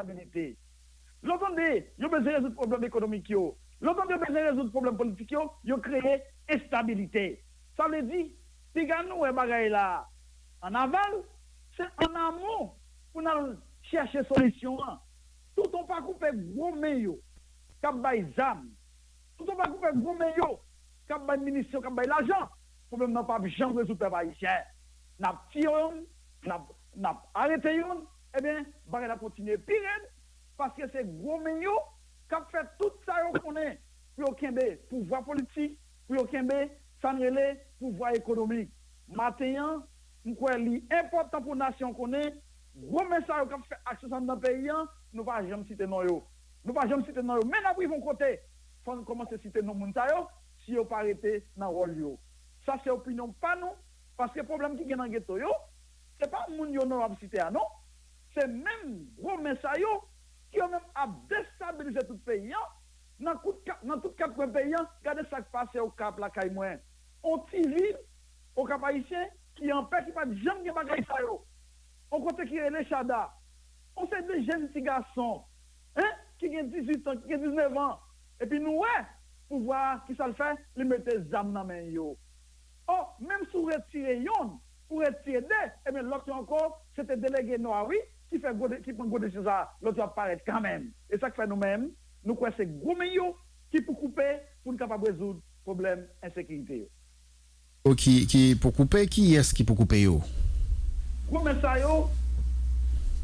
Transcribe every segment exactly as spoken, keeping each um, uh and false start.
enstabilite. Lè w tande yo bezwen rezoud pwoblèm ekonomik yo, lè w tande yo bezwen rezoud pwoblèm politik yo, yo kreye enstabilite. Sa vle di, piga nou wè bagay la an aval, se an amon pou n al chèche solisyon an. Toutan w pa koupe gwo men yo k ap bay zam, toutan w pa koupe gwo men yo k ap bay minisyon, k ap bay lajan, pwoblèm nan p ap janm rezoud pèp ayisyen. N ap tiye youn, n ap, n ap arete youn, ebyen, bagay la kontinye pi rèd, paske se gwo men yo k ap fè tout sa yo konnen pou yo kenbe pouvwa politik, pou yo kenbe sa n rele pouvwa ekonomik. Maten an, m kwè li enpòtan pou nasyon konnen gwo men sa yo k ap fè aksyon sa anndan peyi an, nou pa janm site non yo. Nou pa janm site non yo. Men n ap rive yon kote, fò n kòmanse site non moun sa yo, si yo pa rete nan wòl yo. Sa se opinyon pa nou, paske pwoblèm ki gen nan geto yo, se pa moun yo non yo ap site a non. Se menm gwo men sa yo ki yo menm ap destabilize tout peyi an. Nan kout ka- nan tout kat kwen peyi an, gade sa k pase Okap lakay mwen. On ti vil Okap ayisyen ki anpè, ki pa t janm gen bagay sa yo. On kote ki rele Chada. On seri de jèn ti gason, en, ki gen dizuit an, ki gen diznèf an. Epi nou wè pouvwa a, ki sa l fè, li mete zam nan men yo. O, menm si w retire yonn, ou retire de, ebyen lòt yo ankò, se te delege nwa wi, ki fè gwo de- ki pran gwo desizyon sa a, lòt yo ap parèt kanmenm. E sa k fè nou menm, nou kwè se gwo men yo ki pou koupe pou n kapab rezoud pwoblèm ensekirite yo. Ki, ki pou koupe, kiyès ki pou koupe yo? Gwo men sa yo,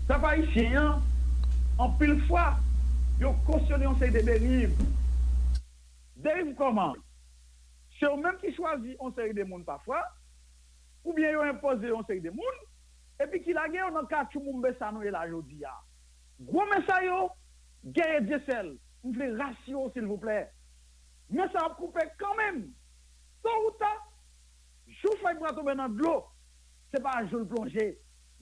pèp ayisyen an, anpil fwa, yo kosyone yon seri de deriv. Deriv kòman? Se yo menm ki chwazi yon seri de moun pafwa, oubyen yo enpoze yon seri de moun, epi ki lage yo nan katchoumoumbe sa nou ye la jodi a. Gwo men sa yo, Guerrier Dieuseul, m vle rasire w silvouplè. Men sa ap koupe kanmenm. To ou ta, jou fèy pou a tonbe nan dlo, se pa jou l plonje.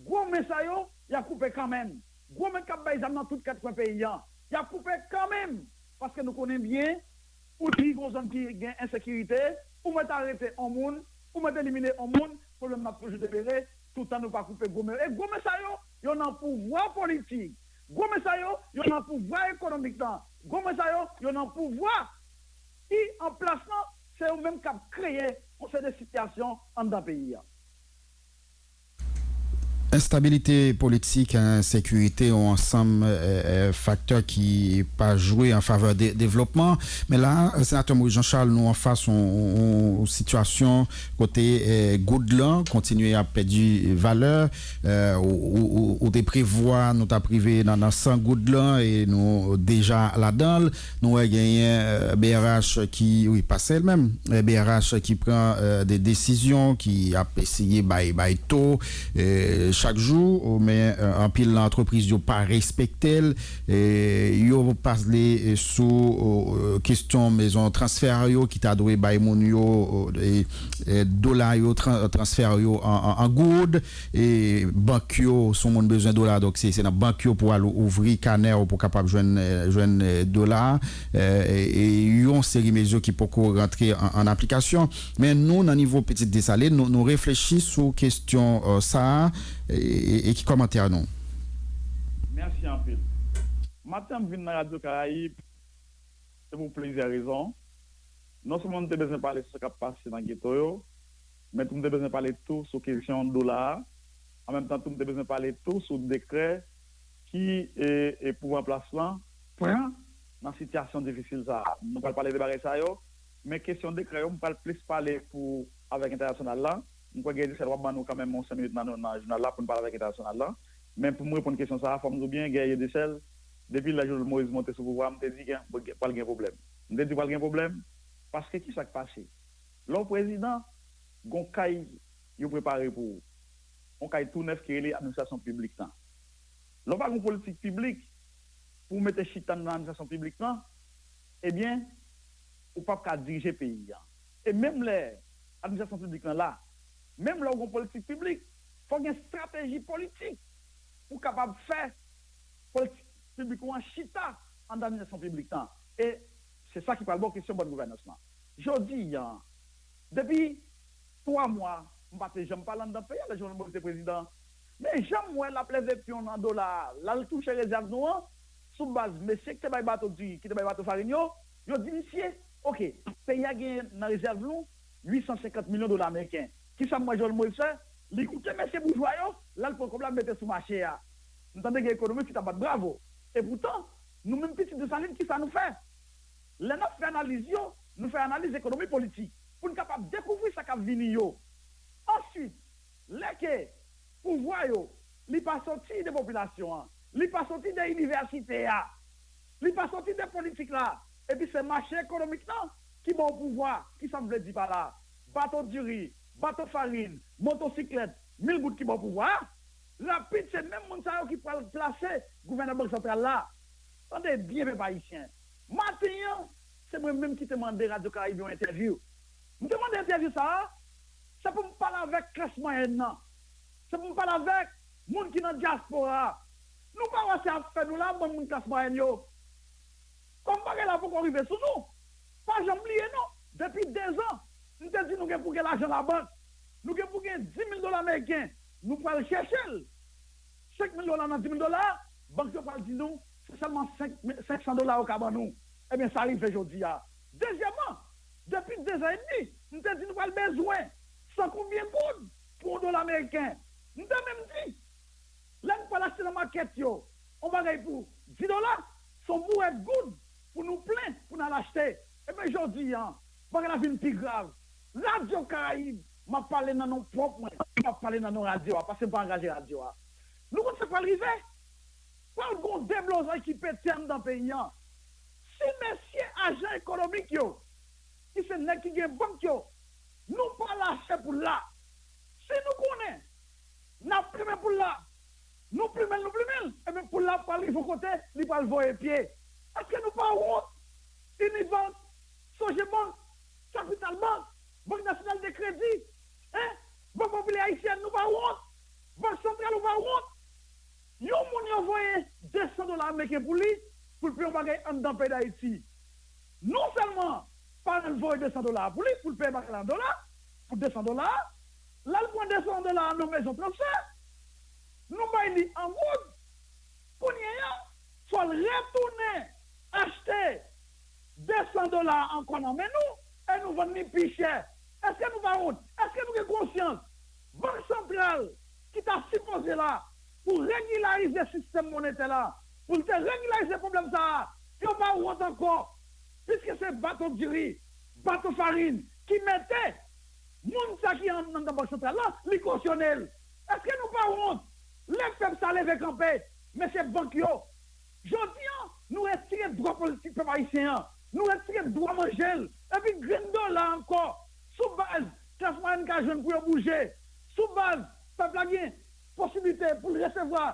Gwo men sa yo, y ap koupe kanmenm. Gwo men k ap bay zam nan tout kat kwen peyi an, y ap koupe kanmenm. Paske nou konnen byen, ou di gon zòn ki gen ensekirite, ou mèt arete on moun, ou mèt elimine on moun, pwoblèm nan ap toujou demere, toutan nou pa koupe gwo men yo. E gwo men sa yo, yo nan pouvwa politik. Gwo men sa yo, yo nan pouvwa ekonomik lan. Gwo men sa yo, yo nan pouvwa ki an plas lan, se yo menm k ap kreye yon seri de sitiyasyon anndan peyi a. Enstabilite politik, ensekirite, yon ansanm faktè ki pa jwe an favè de devlopman. Men la, Senatè Moïse Jean Charles, nou anfas yon sitiyasyon kote goud lan kontinye ap pèdi valè. Ou te prevwa nou t ap rive nan san goud lan e nou deja ladan l. Nou wè genyen BRH ki, wi, pa sèl menm, BRH ki pran de desizyon, ki ap eseye bay, bay to chak jou, men anpil nan antrepriz yo pa respekte l. Yo pale sou kesyon mezon transfè yo ki ta dwe bay moun yo dola yo, transfè yo an goud. Bank yo, si yon moun bezwen dola, donk se nan bank yo pou al ouvri kanè w pou kapab jwenn, jwenn dola. Yon seri mezi ki poko rantre an aplikasyon. Men nou, nan nivo Pitit Desalin, nou reflechi sou kesyon sa a. E ki kòmantè nou? Mèsi anpil. Maten m vin nan Radyo Karayib, se pou plizyè rezon. Non sèlman m te bezwen pale sou sa k ap pase nan geto yo, men tou m te bezwen pale tou sou kesyon dola a. An menm tan tou, m te bezwen pale tou sou dekrè ki pouvwa an plas lan pran nan sitiyasyon difisil sa a. Nou pral pale de bagay sa yo, men kesyon dekrè yo, m pral plis pale pou avèk entènasyonal la. M kwè Guerrier Dieuseul w ap ban nou kanmenm yon senk minit nan, nan jounal la pou n pale avèk entènasyonal la. Men pou m reponn kesyon sa a, fò m di w byen, Guerrier Dieuseul, depi lè Jovenel Moïse monte sou pouvwa a, m te di gen, pral gen pwoblèm. M te di pral gen pwoblèm paske ki sa k pase? Lè w prezidan, gon kay yo prepare pou ou. Yon kay tou nèf ki rele administrasyon piblik lan. Lè w pa gon politik piblik pou w mete chita nan administrasyon piblik lan, ebyen, ou p ap ka dirije peyi a. E menm lè administrasyon piblik lan la, menm lè w gon politik piblik, fò w gen estrateji politik pou w kapab fè politik piblik ou an chita anndan administrasyon piblik lan. E se sa ki pral ba w kesyon bòn gouvènans lan. Jodi a, depi twa mwa, m pa te janm pale anndan peyi a, lè Jovenel Moïse te prezidan, Men jan m wè l ap leve pyon nan dola a, l al touche rezèv nou an, sou baz mesye ki te bay bato diri, ki te bay bato farin yo, yo di misye, oke, peyi a genyen nan rezèv nou uit san senkant milyon dola ameriken. Kisa m wè Jovenel Moïse fè? Li koute mesye boujwa yo, l al pran kòb la mete sou mache a. M tande gen ekonomis ki t ap bat bravo. Epoutan, nou menm pitit Desalin, kisa nou fè? Lè n ap fè analiz yo, nou fè analiz ekonomi politik pou n kapab dekouvri sa k ap vini yo. Answit, lè ke pouvwa yo, li pa soti de popilasyon an, li pa soti de inivèsite a, li pa soti de politik la, epi se mache ekonomik lan ki ba w pouvwa. Kisa m vle di pa la? Bato diri, bato farin, motosiklèt, mil goud ki ba w pouvwa a? Rapid, se menm moun sa yo ki pral plase gouvènè Bank Santral la. Tande byen, pèp ayisyen. Maten an, se mwen menm ki te mande Radyo Karayib yon entèvyou. M te mande entèvyou sa a, se pou m pale avèk klas mwayèn nan. Se pou m pale avèk moun ki nan dyaspora a. Nou pa wè se afè nou la, bann moun klas mwayèn yo. Kòm bagay la poko rive sou nou, pa janm bliye non, depi dezan, m te di nou gen pou gen lajan labank. Nou gen pou gen dis mil dola ameriken. Nou pral chèche l. Senk mil dola nan dis mil dola, bank yo pral di nou, se sèlman senk, senk san dola yo ka ban nou. Ebyen, sa rive jodi a. Dezyèmman, depi dezan edmi, m te di nou pral bezwen san konbyen goud pou yon dola ameriken. M te menm di, lè n pral achte nan makèt yo, yon bagay pou dis dola, se yon bourèt goud pou nou plen, pou n al achte. Ebyen, jodi a, bagay la vin pi grav. Radyo Karayib, m ap pale nan non pwòp mwen, m ap pale nan non radyo a, paske m pa angaje radyo a. Nou konn sa k pral rive? Pral gen yon deblozay ki pete anndan peyi a. Si mesye ajan ekonomik yo, ki se nèg ki gen bank yo, nou pa lache poul la. Si nou konnen n ap plimen poul la, nou plimen l, nou plimen l, ebyen poul la pral rive yon kote, li pral voye pye. Èske nou pa wont? Unibank, Sogebank, Capital Bank, Bank Nasyonal de Kredi, en, Bank Popilè Ayisyèn, nou pa wont? Bank Santral, nou pa wont? Yon moun yo voye de san dola ameriken pou li, pou l peye yon bagay anndan peyi Dayiti. Non sèlman paran l voye de san dola pou li, pou l peye bagay la an dola, pou de san dola, l al pran de san dola nan mezon transfè, nou bay li an goud, kounye a, fò l retounen achte de san dola ankò nan men nou, e nou vann li pi chè. Èske nou pa wont? Èske nou gen konsyans? Bank Santral, ki ta sipoze la pou regilarize sistèm monetè la, pou l te regilarize pwoblèm sa a, yo pa wont ankò, piske se bato diri, bato farin ki mete moun sa ki an, anndan Bank Santral la, li kosyone l. Èske nou pa wont? Lè pèp sa leve kanpe, mesye bank yo, jodi a, nou retire dwa politik pèp ayisyen an, nou retire dwa manje l, epi grenn dola ankò, sou baz klas mwayèn ka jwenn pou yo bouje, sou baz pèp la gen posiblite pou l resevwa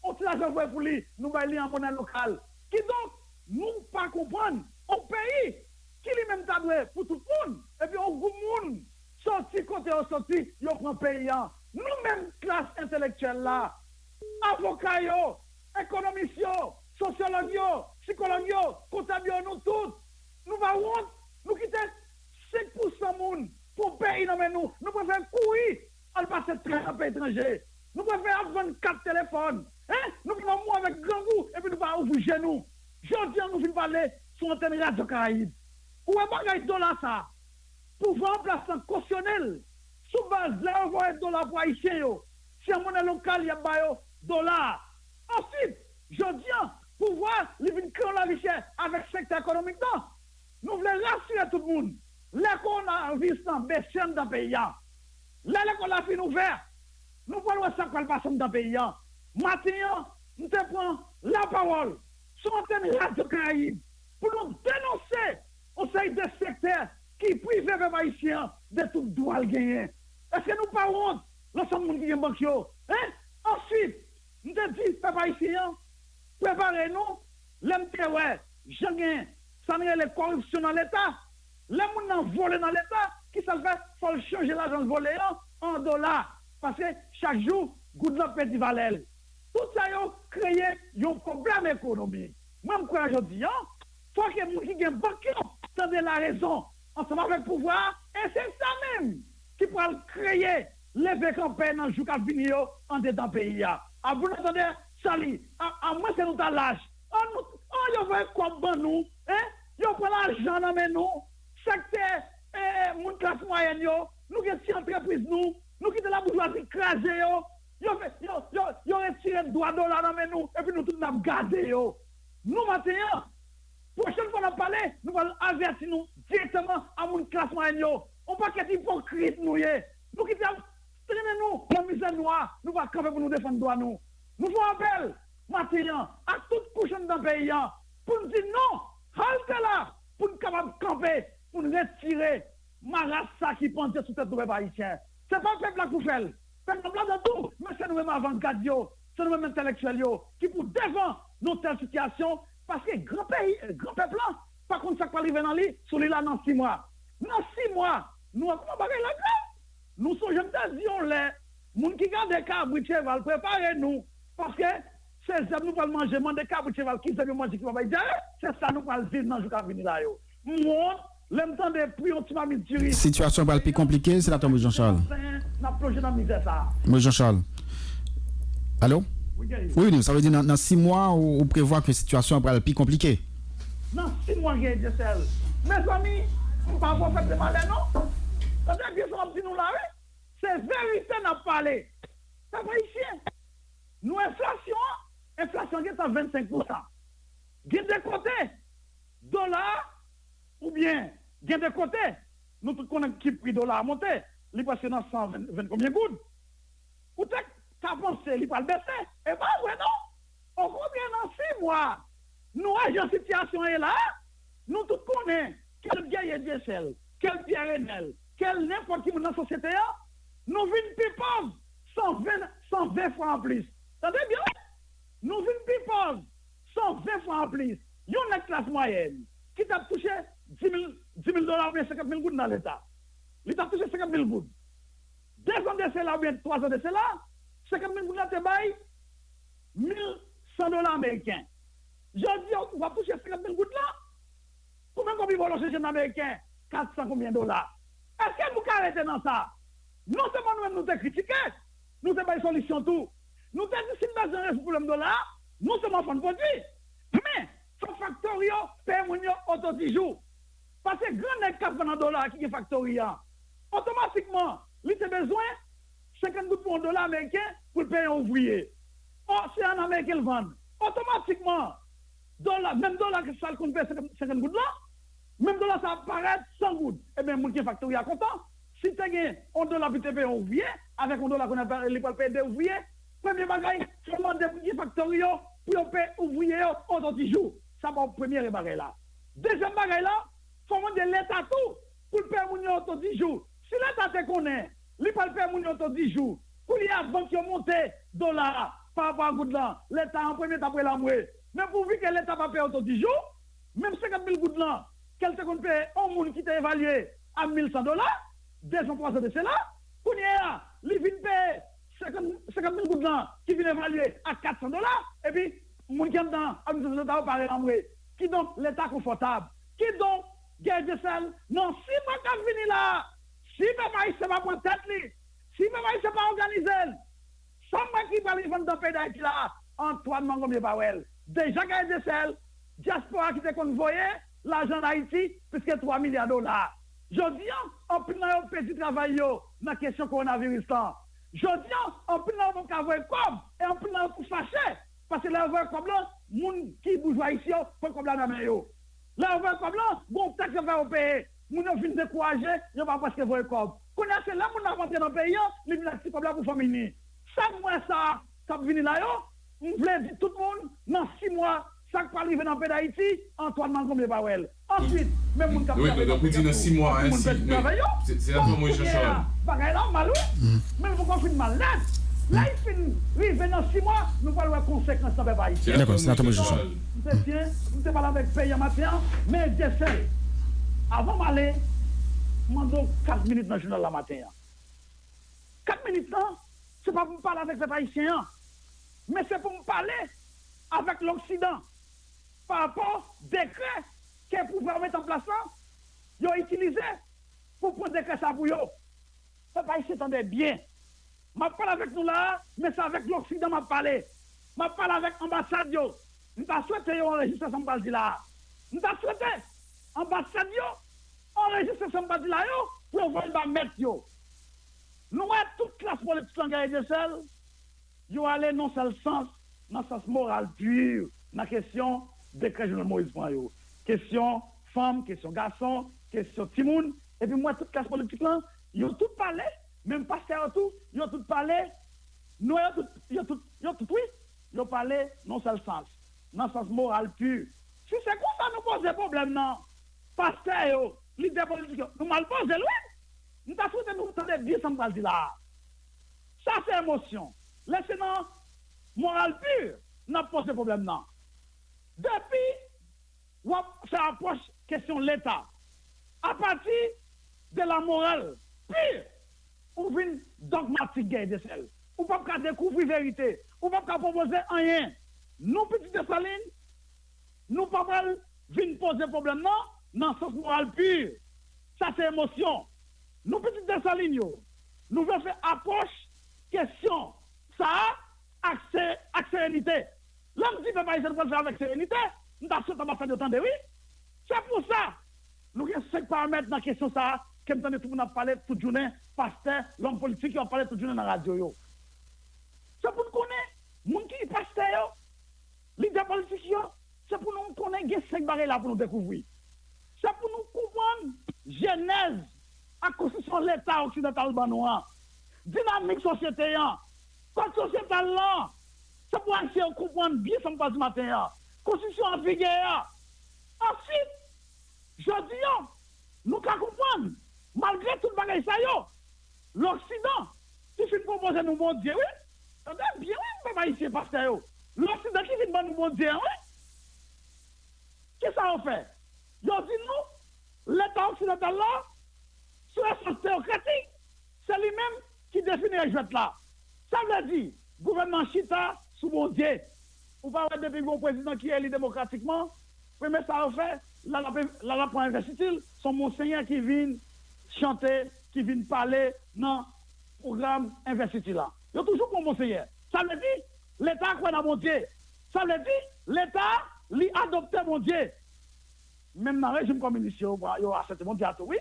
yon ti lajan voye pou li, nou bay li an monè lokal. Kidonk, nou pa konprann yon peyi ki li menm ta dwe pou tout moun, epi yon gwoup moun soti kote yo soti, yo pran peyi a. Nou menm klas entèlektyèl la, avoka yo, ekonomis yo, sosyològ yo, sikològ yo, kontab yo, nou tout, nou pa wont? Nou kite senk pousan moun pran peyi nan men nou, nou prefere kouri al pase trè nan peyi etranje. Nou prefere ap vann kat telefòn, en? Nou prefere mouri avèk grangou, epi nou pa ouvri je nou. Jodi a, nou vin pale sou antèn Radyo Karayib. Ou wè bagay dola sa a? Pouvwa an plas lan kosyone l sou baz lè yo voye dola pou Ayisyen yo, se an monè lokal y ap ba yo dola a. Answit, jodi a, pouvwa a, li vin kreye yon lavi chè avèk sektè ekonomik lan. Nou vle rasire tout moun, lè kowonaviris lan bese anndan peyi a, lè lekòl la fin ouvè, nou pral wè sa k pral pase anndan peyi a. Maten an, m te pran lapawòl sou antèn Radyo Karayib pou nou denonse yon seri de sektè ki prive pèp ayisyen an de tout dwa l genyen. Èske nou pa wont, lansanm moun ki gen bank yo? En? Answit, m te di pèp ayisyen an, prepare nou, lè m te wè jan gen sa n rele kòripsyon nan Leta, lè moun nan vole nan Leta, kisa l fè? Fò l chanje lajan l vole an an dola, paske chak jou, goud lan pèdi valè l. Tout sa yo kreye yon pwoblèm ekonomi. Mwen, m kwè jodi a, fò ke moun ki gen bank yo tande larezon ansanm avèk pouvwa a, e se sa menm ki pral kreye leve kanpe nan jou k ap vini yo andedan peyi a. A bon, nou tande, Sali, a, a mwens ke nou ta lach, an nou, an yo voye kòb ban nou, en, yo pran lajan nan men nou, sektè, e, moun klas mwayèn yo, nou gen ti antrepriz nou, nou kite laboujwazi kraze yo, yo, yo, yo, yo retire dwa dola nan men nou, epi nou tout n ap gade yo. Nou, maten an, pwochèn fwa n ap pale, nou pral avèti nou dirèkteman a moun klas mwayèn yo. On pakèt ipokrit nou ye. Nou kite ap trennen nou nan mizè nwa, nou pa kanpe pou nou defann dwa nou. Nou fè apèl maten an ak tout kouch anndan peyi an pou n di non, halte la, pou n kapab kanpe, pou n retire maras sa ki pandye sou tèt nou, pèp ayisyen. Se pa pèp la k pou fè l. Pèp la ladan tou, men se nou menm avangad yo, se nou menm entèlektyèl yo ki pou devan nan tèl sitiyasyon, paske gran peyi, gran pèp la pa konn sa k pral rive nan li, sou li la nan sis mwa. Nan sis mwa, nou wè kòman bagay la grav. Nou sonje m te di yon lè, moun ki gade kabrit, cheval, prepare nou, paske se zèb nou pral manje, mande kabrit, cheval ki zèb yo manje ki pa bay dyare, se sa nou pral viv nan jou k ap vini la yo. M wont lè m tande pri yon ti mamit diri. Sitiyasyon pral pi konplike, Senatè Moïse Jean Charles. N ap plonje nan mizè sa a. Moïse Jean Charles. Alo? Wi, Guerrier. Wi, wi, sa vle di nan, nan sis mwa, ou, ou prevwa ke sitiyasyon an pral pi konplike? Nan sis mwa, Guerrier Dieuseul. Mezanmi, m pa pwofèt de malè, non. Tande byen sa m ap di nou la, wi. Se verite n ap pale. Pèp ayisyen, nou enflasyon an, enflasyon an gentan vennsenk pousan. Gen de kote, dola a, oubyen gen de kote, nou tout konnen ki pri dola a monte, li prèske nan san ven, ven konbyen goud. Ou te ka panse li pral bese, e pa vre non. Okontrè, nan sis mwa, nou wè jan sitiyasyon an ye la a, nou tout konnen, kèl Guerrier Dieuseul, kèl Pierre Renel, kèl nenpòt ki moun nan sosyete an, nou vin pi pòv san ven, san ven fwa anplis. Tande byen, wi! Nou vin pi pòv san ven fwa anplis. Yon nèg klas mwayèn ki t ap touche dis mil, dis mil dola oubyen senkant mil goud nan Leta, li t ap touche senkant mil goud. De zan de sela oubyen twa zan de sela, senkant mil goud la te bay mil san dola ameriken. Jodi a, ou ap touche senkant mil goud la, konbyen kòb li vòlò se jenn ameriken? Kat san konbyen dola? Èske nou ka rete nan sa? Non sèlman nou menm nou te kritike, nou te bay solisyon tou. Nou te di si n bezwen rezoud pwoblèm dola a, non sèlman fò n pwodui, men fò faktori yo peye moun yo otodijou. Paske gran nèg k ap vann an dola ki gen faktori an, otomatikman, li te bezwen senkant goud pou yon dola ameriken pou l peye yon ouvriye. Ò, se an ameriken l vann. Otomatikman, dola, menm dola ke sa l konn peye senkant, senkant goud lan, menm dola sa ap parèt san goud. Ebyen, moun ki gen faktori a kontan. Si te gen yon dola pou te peye yon ouvriye, avèk yon dola kounye a li pral peye de ouvriye, premye bagay, se mande moun ki gen faktori yo pou yo peye ouvriye yo otodijou. Sa pa premye bagay la. Dezyèm bagay la, fò mande Leta tou pou l peye moun yo otodijou. Si Leta te konnen li pral peye moun yo otodijou, kounye a bank yo monte dola a pa rapò a goud lan, Leta an premye t ap rele anmwe. Men pouvi ke Leta pa peye otodijou, menm senkant mil goud lan, ke l te konn peye yon moun ki te evalye a mil san dola, de zan, twa zan de sela, kounye a, li vin peye senkant, senkant mil goud lan ki vin evalye a kat san dola, epi moun ki anndan administrasyon Leta yo pa rele anmwe. Kidonk, Leta konfòtab. Kidonk, Guerrier Dieuseul, nan sis mwa k ap vini la a, si pèp ayisyen pa pran tèt li, si pèp ayisyen pa òganize l, sa m wè ki pral rive anndan peyi Dayiti la a, Antoine Mangòmye pa wè l. Deja Guerrier Dieuseul, dyaspora ki te konn voye lajan ann Ayiti, plis ke twa milya dola. Jodi a, anpil nan yo pèdi travay yo nan kesyon kowonaviris lan. Jodi a, anpil nan yo pap ka voye kòb, e anpil nan yo tou fache, paske lè yo voye kòb lan, moun ki boujwa isi yo pran kòb la nan men yo. Lè yo voye kòb lan, gon taks yo fè yo peye. Moun yo vin dekouraje, yo pa prèske voye kòb. Kounye a, se lè moun nan ap antre nan peyi an, li vin ak ti kòb la pou fanmi li. Sa m wè sa k ap vini la yo, m vle di tout moun, nan sis mwa, sa k pral rive nan peyi Dayiti, Antoine Mangòmye pa wè l. Answit, men moun k ap travay nan peyi an tou, anpil moun pèdi travay yo. Donk, kounye a, bagay la mal, wi. Men l poko fin mal nèt. Lè l fin rive nan sis mwa, nou pral wè konsekans nan pèp ayisyen. Dakò, Senatè Moïse Jean Charles. M te byen, m te pale avèk peyi an maten an, men Dyesèl, avan m ale, m mande w kat minit nan jounal la maten an. Kat minit lan, se pa pou m pale avèk pèp ayisyen an, men se pou m pale avèk Loksidan pa rapò dekrè ke pouvwa yo mete an plas lan, yo itilize pou pran dekrè sa pou yo. Pèp ayisyen, tande byen. M ap pale avèk nou la a, men se avèk Loksidan m ap pale. M ap pale avèk anbasad yo. M ta swete yo anrejistre sa m pral di la a. M ta swete anbasad yo anrejistre sa m pral di la yo pou yo voye l ba mèt yo. Nou wè tout klas politik lan Gary Dessel, yo ale nan sèl sans, nan sans moral pi, nan kesyon dekrè Jovenel Moïse pran yo. Kesyon fanm, kesyon gason, kesyon timoun. Epi m wè tout klas politik lan, yo tout pale, menm pastè yo tou, yo tout pale, nou wè yo tout, yo tout, yo tout wi, yo pale nan sèl sans, nan sans moral pi. Si se konsa nou poze pwoblèm nan, pastè yo, lidè politik yo, nou mal poze l wi. M ta swete nou tande byen sa m pral di la a. Sa se emosyon. Lè se nan moral pi n ap poze pwoblèm nan. Depi w ap fè apwòch kesyon Leta apati de la moral pi, ou vin dogmatik, Gary Dessel. Ou p ap ka dekouvri verite. Ou p ap ka pwopoze anyen. Nou, pitit Desalin, nou pa pral vin poze pwoblèm nan nan sans moral pi. Sa se emosyon. Nou, pitit Desalin yo, nou vle fè apwòch kesyon sa a ak se, ak serenite. Lè m di pèp ayisyen pral fè avèk serenite, m ta swete anbasad yo tande wi. Se pou sa, nou gen senk paramèt nan kesyon sa a ke m tande tout moun ap pale tout jounen, pastè, lòm politik yo ap pale tout jounen nan radyo yo. Se pou n konnen moun ki pastè yo, lidè politik yo, se pou nou konnen gen senk bagay la pou nou dekouvri. Se pou nou konprann jenèz ak konstriksyon Leta oksidantal ban nou an, dinamik sosyete an, kòd sosyetal lan. Se pou Ayisyen yo konprann byen sa m pral di maten an, konstriksyon an figi a. Answit, jodi a, nou ka konprann, malgre tout bagay sa yo, Loksidan ki fin pwopoze nou Bondye wi. Tande byen wi, pèp ayisyen, pastè yo. Loksidan ki fin ban nou Bondye an wi. Kisa yo fè? Yo di nou Leta oksidantal la, sou esans teyokratik, se li menm ki defini règ jwèt la. Sa vle di, gouvènman chita sou Bondye. Ou pa wè depi gon prezidan ki eli demokratikman, premye sa yo fè, l al ap, l al ap pran envestiti l, se yon monsenyè ki vin chante, ki vin pale nan pwogram envestiti la. Yo toujou pran monsenyè. Sa vle di, Leta kwè nan Bondye. Sa vle di, Leta, li adopte Bondye. Menm nan rejim kominis yo, yo aksepte Bondye a tou, wi.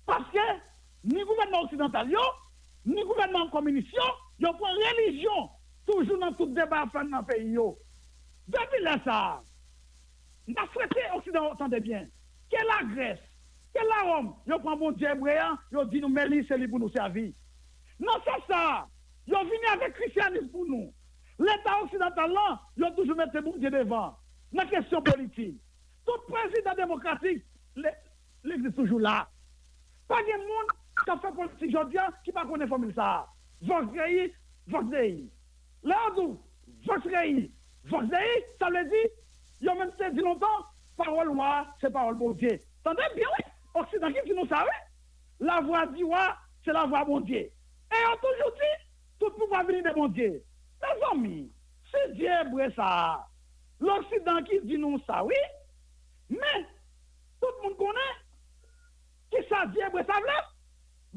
Paske, ni gouvènman oksidantal yo, ni gouvènman kominis yo, yo pran relijyon toujou nan tout deba y ap fè nan peyi yo. Depi lè sa a, m ta swete Oksidan yo tande byen. Ke Lagrès, ke Lawòm, yo pran Bondye ebre a, yo di nou, men li, se li pou nou sèvi. Nan sans sa a, yo vini avèk krisyanis pou nou. Leta oksidantal lan, yo toujou mete Bondye devan nan kesyon politik. Tout prezidan demokratik, le-, legliz toujou la. Pa gen moun k ap fè politik jodi a ki pa konnen fòmil sa a. Vox Dei, Vox Dei. Lè yo di w Vox Dei, Vox Dei, sa vle di, yo menm te di lontan, pawòl wa a se pawòl Bondye. Tande byen wi, Oksidan ki di nou sa wi. Lavwa di wa, se lavwa Bondye. E yo toujou di, tout pouvwa vini de Bondye. Mezanmi, si Dye ebre sa a, Loksidan ki di nou sa wi. Men, tout moun konnen kisa Dye ebre sa vle.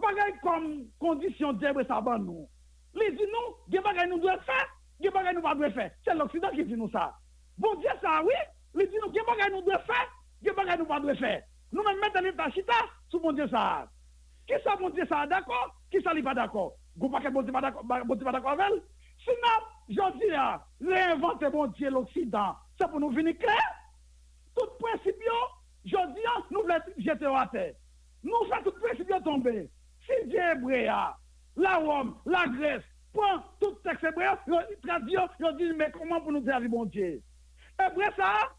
Bagay kòm kondisyon Dye ebre sa ban nou. Li di nou, gen bagay nou dwe fè, gen bagay nou pa dwe fè. Se Loksidan ki di nou sa. Bondye sa a, wi, li di nou, gen bagay nou dwe fè, gen bagay nou pa dwe fè. Nou menm mete Leta chita sou Bondye sa a. Kisa Bondye sa a dakò, kisa li pa dakò. Gon pakèt Bondye pa dakò, ba-, Bondye pa dakò avè l. Si n ap, jodi a, reyenvante Bondye Loksidan, se pou nou vini klè. Tout prensip yo, jodi a, nou vle jete yo atè. Nou fè tout prensip yo tonbe. Si Dye ebre a, Lawòm, Lagrès, pran tout tèks ebre yo, yo tradui yo, yo di, men kòman pou nou sèvi Bondye? Ebre sa a,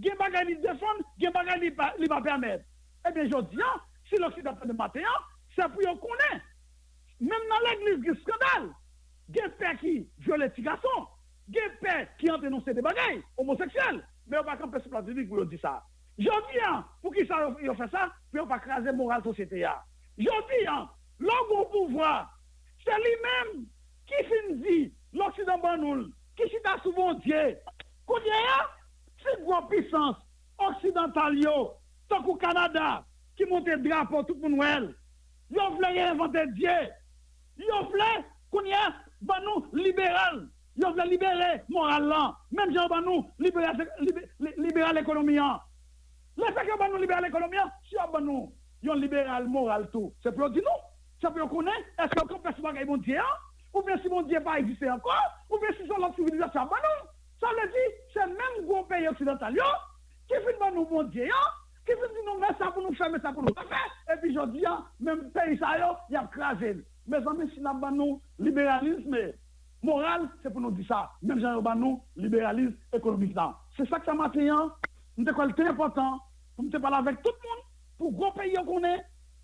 gen bagay li defann, gen bagay li pa, li pa pèmèt. Ebyen, jodi a, si Loksidan tande maten an, se pou yo konnen. Menm nan legliz gen eskandal. Gen pè ki vyole ti gason. Gen pè ki antre nan seri de bagay, omoseksyèl. Men yo pa kanpe sou plas piblik pou yo di sa. Jodi a, poukisa yo, yo fè sa? Pou yo pa kraze moral sosyete a. Jodi a, lè w gen yon pouvwa, se li menm ki fin di, Loksidan ban nou l, ki chita sou Bondye. Kounye a, ti gwo pisans oksidantal yo, tankou Kanada, ki monte drapo, tout moun wè l. Yo vle reyenvante Dye. Yo vle Kounye a, ban nou liberal. Yo vle libere moral lan. Menm jan yo ban nou liberal, libe- li- liberal ekonomi an. Lefètke yo ban nou liberal ekonomi an, si yo ban nou yon liberal moral tou, se pou yo di nou, se pou yo konnen, èske yo kanpe sou bagay Bondye an, oubyen si Bondye pa egziste ankò, oubyen si se yon lòt sivilizasyon ap ban nou. Sa vle di, se menm gwo peyi oksidantal yo ki fin ban nou Bondye an, ki fin di nou men sa pou nou fè, men sa pou nou pa fè, epi jodi a, menm peyi sa yo, y ap kraze l. Mezanmi, si n ap ban nou liberalisme moral, se pou nou di sa, menm jan yo ban nou liberalis ekonomik la. Se sa k fè maten an, m te kwè l te enpòtan pou m te pale avèk tout moun, pou gwo peyi yo konnen,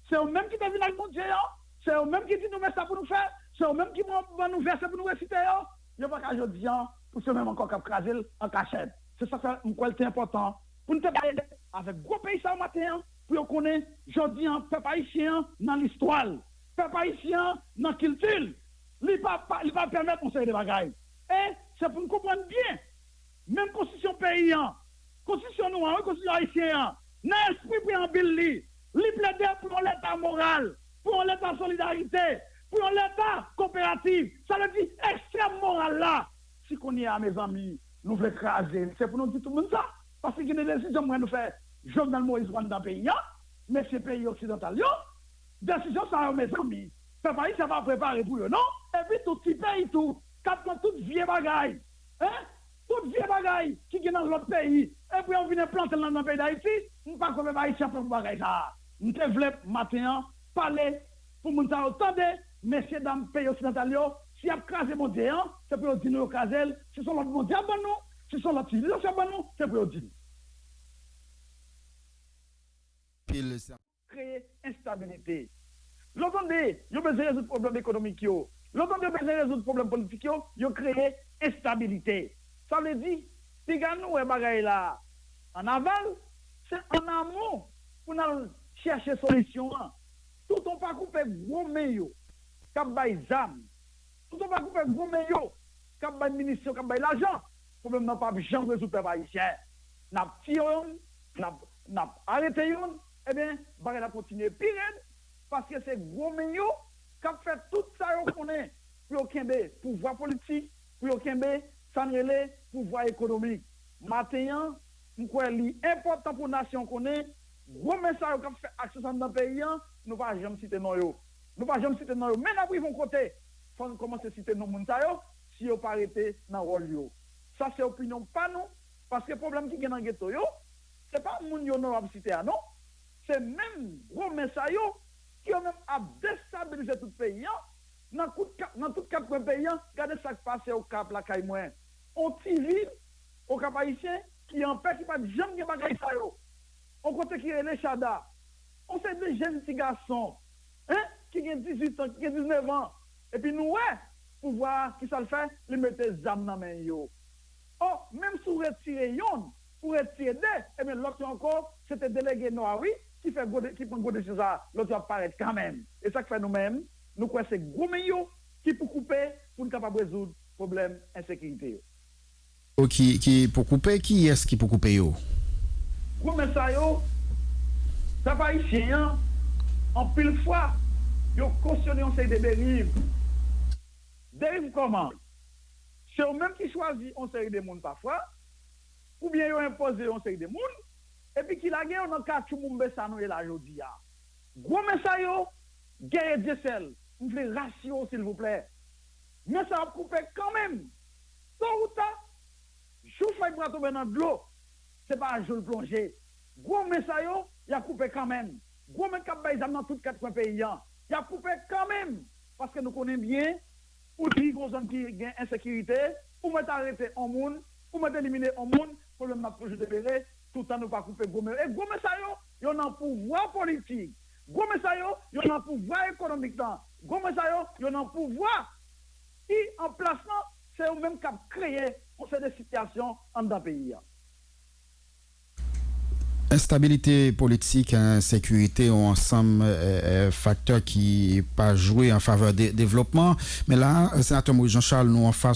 se yo menm ki te vin ak Bondye an, se yo menm ki di nou men sa pou nou fè, se yo menm ki ban ban nou vèsè pou nou resite yo, yo pa ka jodi an pou se yo menm ankò k ap kraze l an kachèt. Se sa k fè m kwè l te enpòtan pou n te pale avèk gwo peyi sa yo maten an, pou yo konnen jodi an pèp ayisyen an nan listwa l, pèp ayisyen an nan kilti l, li pa, pa- li pa pèmèt yon seri de bagay. E se pou n konprann byen, menm konstitisyon peyi an, konstitisyon nou an, wi, konstitisyon ayisyen an, nan espri preyanbil li, li plede pou yon leta moral, pou yon leta solidarite, pou yon leta koperatif. Sa vle di ekstrèm moral la. Si kounye a, mezanmi, nou vle kraze l, se pou nou di tout moun sa. Paske gen de desizyon m wè nou fè Jovenel Moïse pran anndan peyi an, mesye peyi oksidantal yo, desizyon sa yo, mezanmi, pèp ayisyen pa prepare pou yo non. Epi tou ti peyi tou, k ap pran tout vye bagay, en, tout vye bagay ki gen nan lòt peyi, epi yo vin enplante l nan peyi Dayiti, m pa kwè pèp ayisyen ap pran pou bagay sa a. M te vle maten an pale pou moun sa yo tande, mesye dam peyi oksidantal yo, si y ap kraze Bondye an, se pou yo di nou yo kraze l, si se yon lòt Bondye y ap ban nou, si se yon lòt sivilizasyon y ap ban nou, se pou yo di nou. Pil sa. Kreye enstabilite. Lè w tande yo bezwen rezoud pwoblèm ekonomik yo, lè w tande yo bezwen rezoud pwoblèm politik yo, yo kreye enstabilite. Sa vle di, piga nou wè bagay la an aval, se an amon pou n al chèche solisyon an. Toutan w pa koupe gwo men yo k ap bay zam, toutan w pa koupe gwo men yo k ap bay minisyon, k ap bay lajan, pwoblèm nan p ap janm rezoud pèp ayisyen. N ap tiye youn, n ap, n ap arete youn, ebyen, bagay la kontinye pi rèd, paske se gwo men yo k ap fè tout sa yo konnen pou yo kenbe pouvwa politik, pou yo kenbe sa n rele pouvwa ekonomik. Maten an, m kwè li enpòtan pou nasyon konnen, gwo men sa yo k ap fè aksyon sa anndan peyi an, nou pa janm site non yo. Nou pa janm site non yo. Men n ap rive yon kote, fò n kòmanse site non moun sa yo, si yo pa rete nan wòl yo. Sa se opinyon pa nou, paske pwoblèm ki gen nan geto yo, se pa moun yo non yo ap site a non. Se menm gwo men sa yo, ki yo menm ap destabilize tout peyi an, nan kout ka- nan tout kat kwen peyi an, gade sa k pase Okap lakay mwen. On ti vil, Okap Ayisyen, ki anpè, ki pa t janm gen bagay sa yo. On kote ki rele Chada. On seri de jenn ti gason, en, ki gen dizuit an, ki gen diznèf an. Epi nou wè, pouvwa a, kisa l fè? Li mete zam nan men yo. O, menm si w retire yonn, ou retire de, ebyen lòt yo ankò, se te delege nwa wi, ki fè gwo de- ki pran gwo desizyon sa a, lòt yo ap parèt kanmenm. E sa k fè nou menm, nou kwè se gwo men yo ki pou koupe pou n kapab rezoud pwoblèm ensekirite yo. Yo ki, ki pou koupe, kiyès ki pou koupe yo? Gwo men sa yo, pèp ayisyen an, anpil fwa, yo kosyone yon seri de deriv. Deriv kòman? Se yo menm ki chwazi yon seri de moun pafwa, oubyen yo enpoze yo yon seri de moun, epi ki lage yo nan katchouboumbe sa nou ye la jodi a. Gwo men sa yo, Guerrier Dieuseul, m vle rasire w silvouplè. Men sa ap koupe kanmenm. To ou ta, jou fèy pral tonbe nan dlo, se pa jou l plonje. Gwo men sa yo, y ap koupe kanmenm. Gwo men k ap bay zam nan tout kat kwen peyi an, y ap koupe kanmenm. Paske nou konnen byen, ou di gon zòn ki gen ensekirite, ou mèt arete on moun, ou mèt elimine on moun, pwoblèm nan ap toujou demere, toutan nou pa koupe gwo men yo. E gwo men sa yo, yo nan pouvwa politik. Gwo men sa yo, yo nan pouvwa ekonomik lan. Gwo men sa yo, yo nan pouvwa ki an plas lan, se yo menm k ap kreye yon seri de sitiyasyon anndan peyi a. Enstabilite politik, ensekirite, yon ansanm faktè ki pa jwe an favè de devlopman. Men la, Senatè Moïse Jean Charles, nou anfas